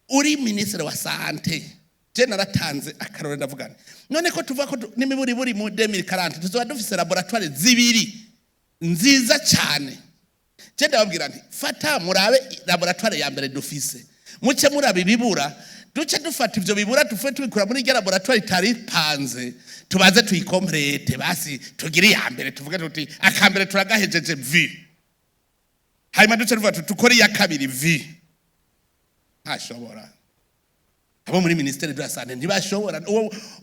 Uri ministre wa santé, je naratanze akarore, ndavuga nti: none ko tuvuga ko n'imiburiburi mu 2040 tuzoba dufise laboratoire zibiri nziza cyane. Je ndababwira nti: fata murabe laboratoire ya mbere dufise, muce muraba ibibura, duce dufata ivyo bibura, tufe tubikura muri irya laboratoire itari ipanze, tubaze tuyi complète, basi tugire iya mbere, tuvuge tuti akambere turagahejeje vi, hanyuma duce tuvuga tuti dukore iya kabiri vi. Ntashobora. Abo muri ministère de la santé ntibashobora.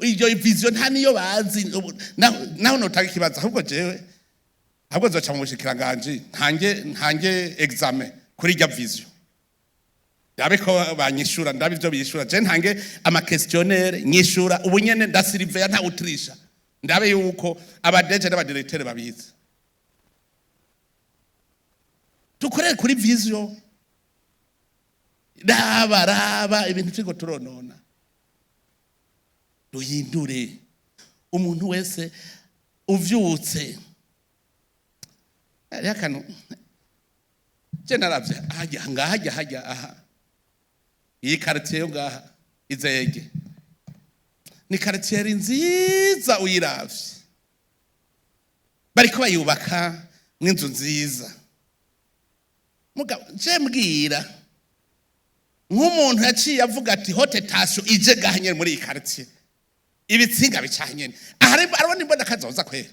Iyo vision nta niyo bazi. Naho notanga ikibazo, ahubwo jewe ahubwo nzoca mu bushikiranganji, ntange examen kuri irya vision, ndabe ko banyishura, ndabe ivyo bishura. Je ntange ama questionnaire nyishura ubu nyene, ndasiriveya, nta utirisha, ndabe yuko aba DG n'aba directeur babizi. Dukorere kuri vision. Raba, raba ibintu turiko turonona, duhindure. Umuntu wese uvyutse, hariho akantu je naravye hajya ngaha, hajya aha, iyi quartier yo ngaha Izege ni quartier nziza. Uyiravye, bariko bayubaka mw'inzu nziza. Mugabo je mbwira nk'umuntu yaciye avuga ati haute tension ije ngaha nyene muri iyi quartier, ibitsinga bicaha nyene aha, arabona imbona kazoza kwera,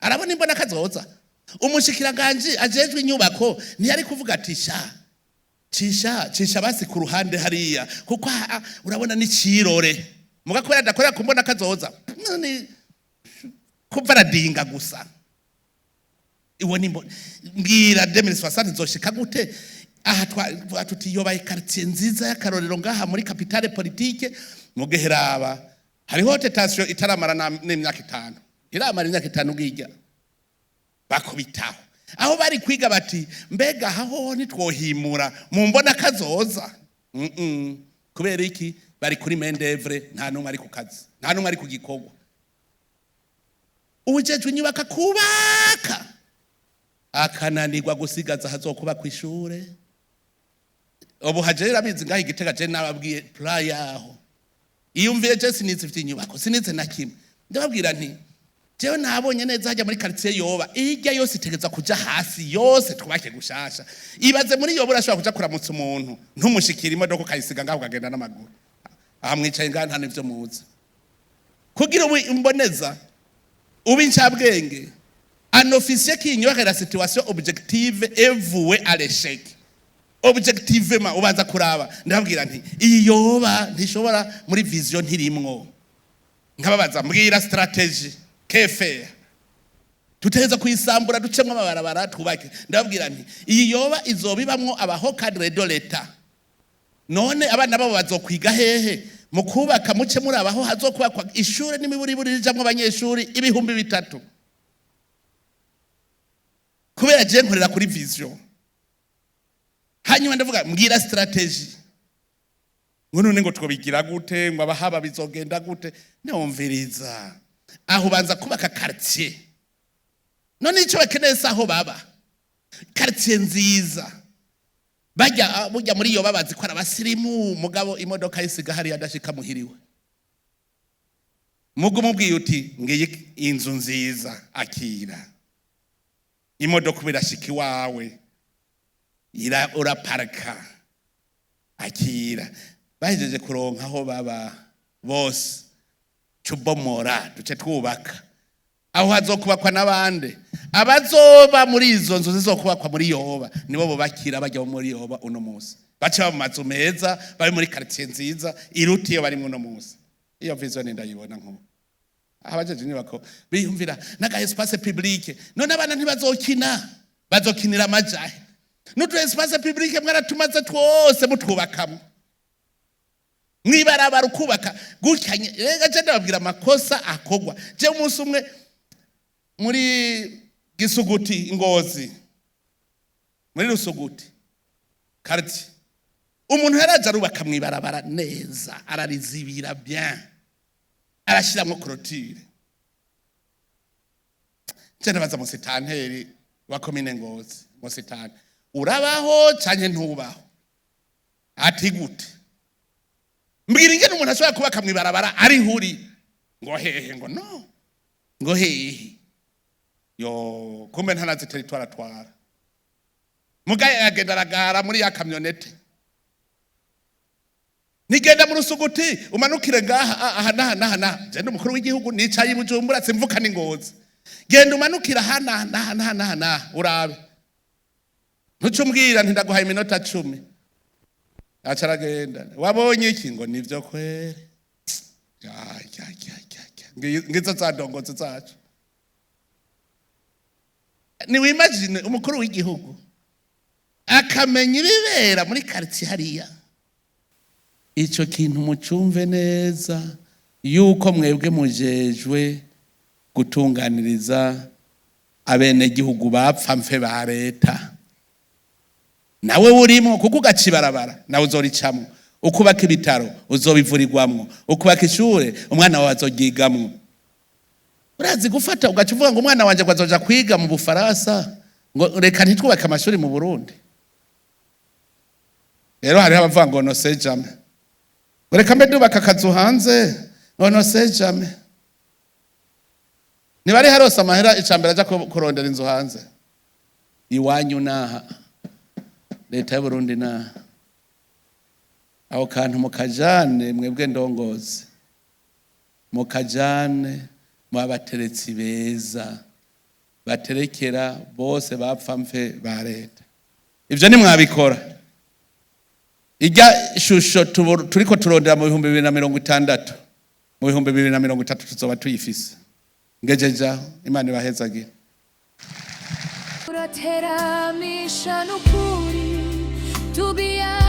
arabona imbona kazoza. Umushikiranganji ajejwe inyubako ntiyari kuvuga ati: sha, cisha, cisha basi ku ruhande hariya, kuko aha urabona ni cirore. Muga kubera adakorera ku mbona kazoza, ni kuva aradinga gusa. Iwo ni mbwira 2060 nzoshika gute? Aha twavuga tuti yobaye quartier nziza y'akarorero ngaha muri capitale politique. Mugeheraba hariho haute tension itaramara n'imyaka 5, iramara imyaka 5 ngijya bakubitaho. Aho bari kwiga bati: mbega aho ntitwohimura mu mbona kazoza? Kubera iki? Bari kuri main d'œuvre, nta n'umwe ari ku kazi, nta n'umwe ari ku gikorwa. Uwujejwe inyubako kubaka akananirwa gusigaza hazokuba ku ishure. Ubu haje abizi ngaho Igitega, je nababwiye plan yaho. Iyumviye, je sinize ivy'inyubako, sinize na kimwe. Ndababwira nti: jewe nabonye neza hajya muri quartier Yoba, irya yose itegeza kuja hasi yose, twubake gushasha. Ibaze muri Yoba urashobora kuja kuramutsa umuntu, ntumushikira, imodoka ukayisiga ngaho, ukagenda n'amaguru. Aha mwicaye ngaha nta n'ivyo muzi. Kugira ubu imboneza, ube incabwenge, un officier qui ignore la situation objective est voué à l'échec. Objectivement ubanza kuraba. Ndababwira nti: iyi Yoba ntishobora muri vision, ntirimwo. Nkababaza: mbwira stratégie kefe. Tuteza kuyisambura, ducemwo amabarabara, twubake. Ndababwira nti: iyi Yoba izoba ibamwo aba hauts cadres de l'État, none abana babo bazokwiga hehe? Mu kubaka muce muri abaho hazokubakwa ishure n'imiburiburi rijamwo abanyeshuri 3000. Kubera je nkorera kuri vision. Hanyuma ndavuga: mbwira stratégie. Ngo none ngo twobigira gute? Ngo abahaba bizogenda gute? Ntiwumviriza, aho ubanza kubaka quartier. None icyo bakeneye si aho baba, quartier nziza. Bajya burya muri iyo babazi ko ari abasirimu, mugabo imodoka yisiga hariya, adashika muhiriwe. Mugo umubwiye uti: ngiyi inzu nziza, akira imodoka, ubu irashika iwawe, uraparika, akira. Bahejeje kuronka aho baba bose, cubomora, duce twubaka. Aho hazokubakwa n'abande? Abazoba muri izo nzu zizokubakwa muri Yoba nibo bubakira bajya muri Yoba uno munsi, bace baba mu mazu meza, bari muri quartier nziza iruta iyo barimwo uno munsi. Iyo vision ndayibona. Nkubu abajeje inyubako biyumvira n'aka espace public. None abana ntibazokina, bazokinira amajahe? N'utu espace public mwaratumaze twose, mutwubakamo mwibarabara, ukubaka gutya. Rega je ndababwira amakosa akogwa. Je umunsi umwe muri Gisuguti, Ngozi, muri Rusuguti quartier, umuntu yaraje arubaka mwibarabara neza, ararizibira bien, arashyiramo clôture. Je ndabaza musitanteri wa komine Ngozi: musitani, urabaho canke ntubaho? Ati: Ati gute? Mbwira ingene umuntu ashobora kubaka mw'ibarabara ari huri. Ngo hehe? Ngo no, ngo hehe? Yo, kumbe ntanazi territoire atwara. Mugaye agenda aragara muri ya camionnette. Nigenda mu Rusuguti, umanukire ngaha, aha naha naha naha. Genda, umukuru w'igihugu nicaye i Bujumbura, simvuka n'Ingozi. Genda umanukire aha naha naha naha naha naha, urabe. Ntuce umbwira nti ndaguhaye iminota 10. Aca aragenda. Wabonye iki? Ngo nivyo kwere. Ya, ya, ya, ya, ya. Ngizo za ndongozi zacu. Niwimagine umukuru w'igihugu akamenya ibibera muri quartier hariya. Ico kintu mucumve neza, yuko mwebwe mujejwe gutunganiriza abenegihugu bapfa mfe ba leta. Nawe urimo, kuko ugaca ibarabara nawe uzoricamwo, ukubaka ibitaro uzobivurirwamwo, ukubaka ishure umwana wawe azoryigamwo. Urazi gufata ugaca uvuga ngo umwana wanje ngo azoja kwiga mu Bufaransa, ngo reka ntitwubake amashuri mu Burundi. Rero hariho abavuga ngo on sait jamais, ngo reka mbe ndubaka akazu hanze, ngo on sait jamais. Niba ari harose amahera, icambere aja kurondera inzu hanze. Iwanyu naha, leta y'Uburundi naha. Aho kantu mukajane, mwebwe ndongozi, mukajane mwabateretsi beza baterekera bose bapfa mfe ba leta. Ivyo nimwabikora, irya shusho turiko turondera mu 2060, mu 2030 tuzoba tuyifise. Ngejeje aho. Imana ibahezagire. Urateramisha n'ukuri tubiya.